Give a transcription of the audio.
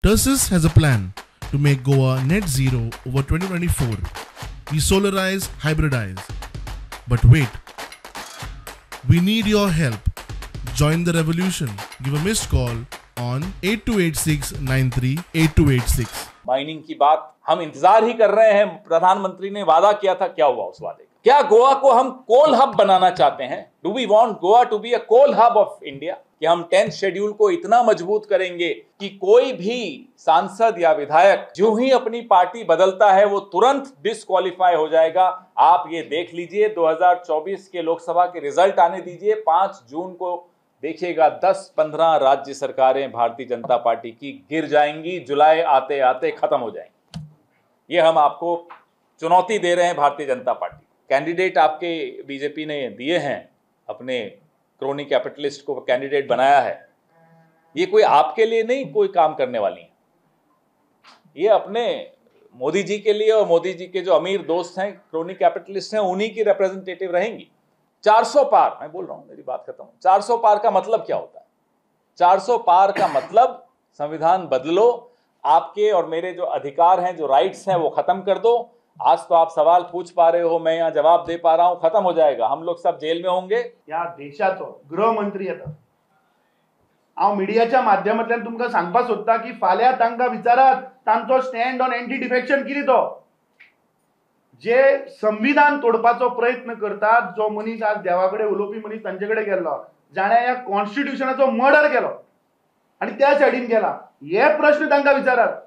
Tersus has a plan to make Goa net zero over 2024. We solarize, hybridize. But wait, we need your help. Join the revolution. Give a missed call on 8286938286. Mining की बात हम इंतजार ही कर रहे हैं। प्रधानमंत्री ने वादा किया था, क्या हुआ उस वादे का? क्या गोवा को हम कोल हब बनाना चाहते हैं? Do we want Goa to be a coal hub of India? कि हम 10th schedule को इतना मजबूत करेंगे कि कोई भी सांसद या विधायक जो ही अपनी पार्टी बदलता है वो तुरंत डिस्क्वालीफाई हो जाएगा। आप ये देख लीजिए, 2024 के लोकसभा के रिजल्ट आने दीजिए, 5 जून को देखिएगा 10-15 राज्य सरकारें भारतीय जनता पार्टी की गिर जाएंगी, जुलाई आते आते खत्म हो जाएंगी। ये हम आपको चुनौती दे रहे हैं। भारतीय जनता पार्टी कैंडिडेट आपके बीजेपी ने दिए हैं, अपने क्रोनी कैपिटलिस्ट को कैंडिडेट बनाया है। ये कोई आपके लिए नहीं कोई काम करने वाली है, ये अपने मोदी जी के लिए और मोदी जी के जो अमीर दोस्त हैं, क्रोनी कैपिटलिस्ट हैं, उन्हीं की रिप्रेजेंटेटिव रहेंगी। 400 पार, मैं बोल रहा हूं, मेरी बात खत्म। 400 पार का मतलब क्या होता है? 400 पार का मतलब संविधान बदलो, आपके और मेरे जो अधिकार हैं, जो राइट्स हैं, वो खत्म कर दो। आज तो आप सवाल पूछ पा रहे हो, मैं यहाँ जवाब दे पा रहा हूँ, खत्म हो जाएगा, हम लोग सब जेल में होंगे। ह्या देशाचो गृहमंत्री येता, हांव मिडियाच्या माध्यमांतल्यान तुमकां सांगपाक सोदता की फाल्यां तांकां विचारात तांचो स्टँड ऑन एंटी डिफेक्शन कितें तो। जे संविधान तोडपाचो प्रयत्न करतात, जो मनीस आज देवा कडेन उलोवपी मनीस तांचे कडेन गेल्लो, जाणें ह्या कॉन्स्टिट्युशनाचो मर्डर केलो आनी त्या सायडीन गेला, हे प्रश्न तांकां विचारात।